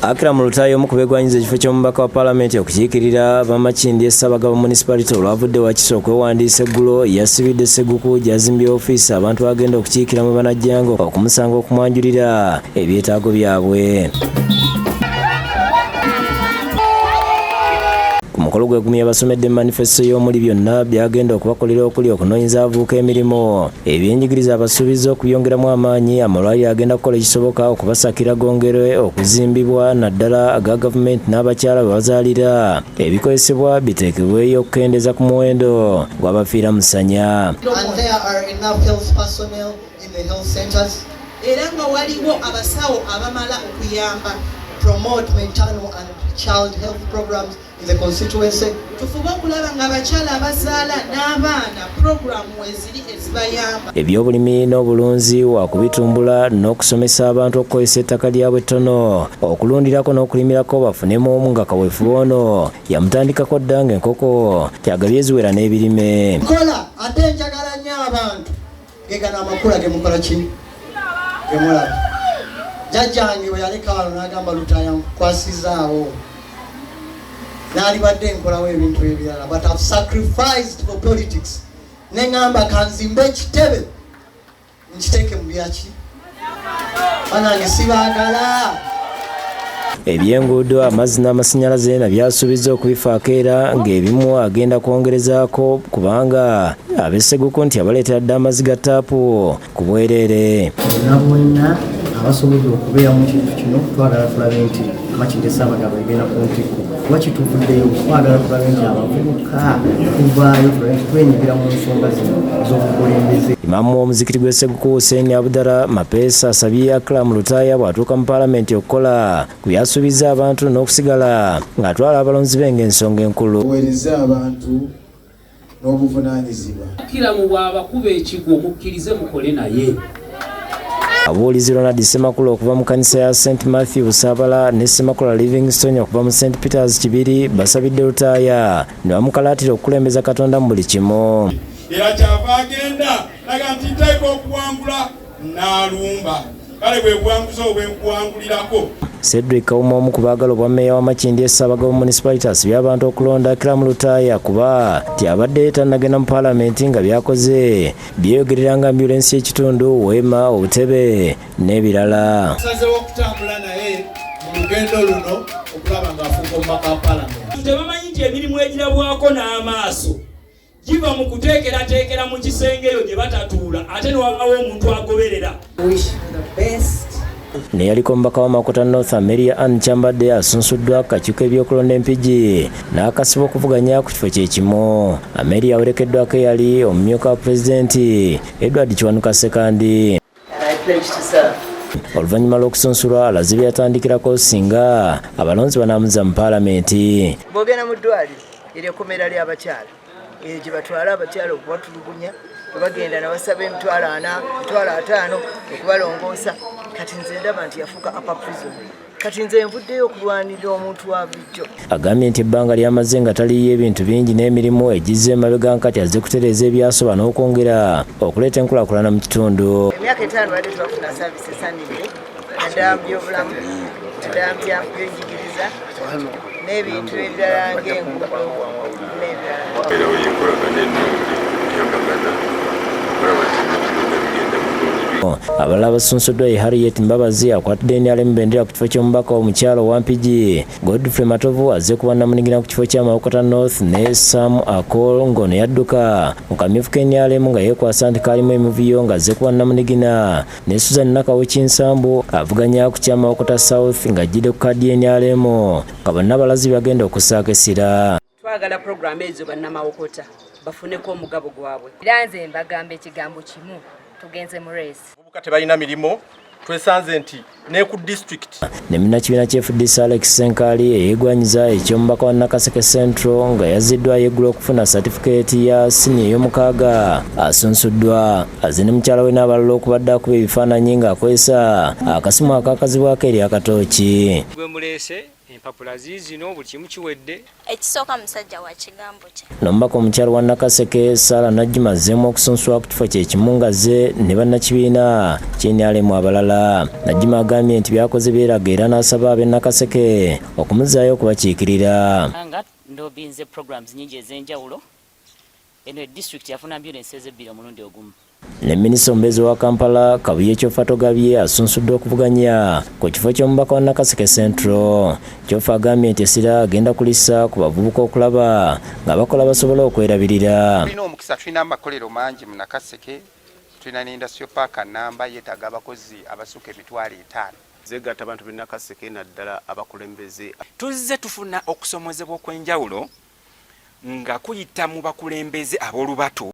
Akram Lutaaya, omu ku beegwanyiza ekifo ky'omubaka wa paalamenti okukiikirira Bamakindye Ssaabagabo Municipality, olwavudde Wakiso okwewandiisa eggulo, yasibidde Sseguku gy'azimbye ofiisi abantu agenda okukiikira mwe banajjanga okumusanga okumwanjulira ebyetaago byabwe. Ku mukolo gwe gumu yabasomedde manifesito y'omuli byonna byagenda okubakolera, okuli okunoonyeza abavubuka emirimu, ebyenjigiriza abasuubiza okubyongeramu amaanyi, amalwaliro agenda kukola ekisoboka okubasakira gongere okuzimbibwa, naddala aga gavumenti, n'abakyala bwe bazaalira ebikozesebwa biteekebweyo okukendeeza ku muwendo gw'abafiira musanya. And there are enough health personnel in the health centers. Era nga waliwo abasawo abamala okuyamba. Promote maternal and child health programs in the constituency. Tufube okulaba nga abakyala abazaala n'abaana puroguramu eziri ezibayamba. Ebyobulimi n'obulunzi wakubitumbula n'okusomesa abantu okukozesa ettaka lyabwe ettono okulundirako n'okulimirako bafunemu, nga kaweefube ono yamutandikako dda ng'enkoko kyagabye eziwera n'ebirime. Nkola ate njagala nnyo abantu gegano amakula gemukola ki gemulaba. Jjajjange bwe yaleka wano n'agamba, "Lutaaya, nkukwasizaawo," naalibadde nkolawo ebintu ebirala, but I've sacrificed for politics. Neŋŋamba kanzimbe ekitebe nkiteeke mu byaki banange sibaagala. Ebyenguudo, amazzi n'amasannyalaze nabyasuubizza okubifaako, era ng'ebimu agenda kwongerezaako kubanga ab'Esseguku nti abaleetera dda amazzi ga taapu ku bwereere. Bonna bonna abasobodde okubeera mu kintu kino, twagala tulabe nti Makindye Ssaabagabo egenda ku ntikko. Kuba kituvuddeyo, twagala tulabe nti abavubuka tuvaayo, tulabe nti twenyigira mu nsonga zino ez'obukulembeze. Imaamu w'omuzikiti gw'e Sseguku, Hussein Abdallah Mapeesa, asabye Akram Lutaaya bw'atuuka mu paalamenti okukola ku byasuubizza abantu n'okusigala ng'atwala abalonzi be ng'ensonga enkulu. Oweereze abantu n'obuvunaanyizibwa. Kiramu bw'abakuba ekigwo, mukkirize mukole naye. Abuulizi Ronald Semakula okuva mu kanisa ya St Matthew Busaabala ne Semakula Livingstone okuva mu St Peters Kibiri basabidde Lutaaya ne bamukalaatira okukulembeza Katonda mu buli kimu. Era kyava agenda naga nti nteeka okuwangula n'alumba, kale bwe buwanguzi obwo bwenkuwangulirako. Cedric Kawuma, omu ku baagala obwa mmeeya wa Makindye Ssaabagabo Municipality, asibye abantu okulonda Akram Lutaaya kuba ti abadde tannagenda mu paalamenti nga byakoze byeyogerera nga ambulensi y'ekitundu, weema, obutebe n'ebirala. Nsazeewo okutambula naye mu lugendo luno okulaba ng'afuuka omubaka wa paalamenti. Tebamanyi nti emirimu egirabwako n'amaaso giva mu kuteekerateekera mu kisenge eyo gye batatuula, ate ne wabawo omuntu agoberera. Neyaliko omubaka wa Mawokota North, Amelia Ann Kyambadde, asunsuddwa akakiiko ebyokulonda Empigi n'akasibwa okuvuganya ku kifo kye kimu. Amelia awerekeddwako eyali omumyuka wa pulezidenti Edward Kiwanuka Sekandi. Oluvannyuma lw'okusunsulwa, alaze bye yatandikirako singa abalonzi banaamuza mu paalamenti. Bw'ogenda mu ddwaliro, eryo ekkomera ly'abakyala, eyo gye batwala abakyala okubatulugunya, bwe bagenda nabasaba 400,000, 500,000 okubalongoosa. Kati nze ndaba nti yafuuka upper prison. Kati nze nvuddeyo okulwanirira omuntu wa bulijjo. Agambye nti ebbanga lyamaze nga taliyo ebintu bingi n'emirimu egizze emabega, nkati azze kutereeza ebyasoba n'okwongera okuleeta enkulaakulana mu kitundu. Emyaka 5 badde tebafuna service esanidde, naddala mu byobulamu, naddala mu byenjigiriza n'ebintu ebirala ng'enguudo n'ebirala. Era enkolagana ennungi, okuyambagana okulaba nti ebintu byonna bigenda bulungi. Abalala abasunsuddwa ye Harriet Mbabazi, akwatidde NRM bendera ku kifo ky'omubaka omukyalo owa Mpigi, Godfrey Matovu azze kuba namunigina ku kifo kya Mawokota North, ne Sam Akol ng'ono yadduka mu kamyufu k'NRM nga yeekwasa nti kaalimu emivuyo, ng'azze kuba namunigina, ne Susan Nakawe Kinsambu avuganya ku kya Mawokota South ng'ajjidde ku kaadi y'NRM, nga bonna balazi bagenda okussaako essira. Twagala puroguramu ezo bannamawokota bafuneko omugabo gwabwe. Era nze mbagamba ekigambo kimu, tugenze mu race. Abavubuka tebalina mirimu. Twesanze nti ne ku disitulikiti. Ne munnakibiina kya FDC Alex Senkaali, eyeegwanyiza eky'omubaka wa Nakaseke Central nga yazziddwayo eggulo okufuna satifikeeti ya siniya ey'omukaaga, asunsuddwa. Azze ne mukyala we n'abalala okubadde akuba ebifaananyi ng'akozesa akasimu akakazibwako eri akatooki. Gwe muleese empapula ziizino, buli kimu kiwedde. Ekisooka, musajja wa kigambo kye. N'omubaka omukyalo wa Nakaseke, Sara Najjuma, azzeemu okusunsulwa ku kifo kye kimu nga zze ne bannakibiina kye NRM abalala. Najjuma agambye agambye nti byakoze byeraga era n'asaba ab'e Nakaseke okumuzaayo okubakiikirira. Nga ndobinze programs nyingi ez'enjawulo, eno e district yafuna ambulance ezebbiri omulundi ogumu. Ne minisita omubeezi wa Kampala, Kabuye Kyofatogabye, asunsudde okuvuganya ku kifo ky'omubaka wa Nakaseke Central. Kyofa agambye nti essira agenda kulissa ku bavubuka okulaba nga bakola basobole okwerabirira. Tulina omukisa, tulina amakolero mangi mu Nakaseke, tulina ne industrial park namba yeetaaga abakozi abasukka 50,000. Zegatta abantu b'e Nakaseke, naddala abakulembeze. Tuzze tufuna okusomozebwa okw'enjawulo nga kuyita mu bakulembeze ab'olubatu.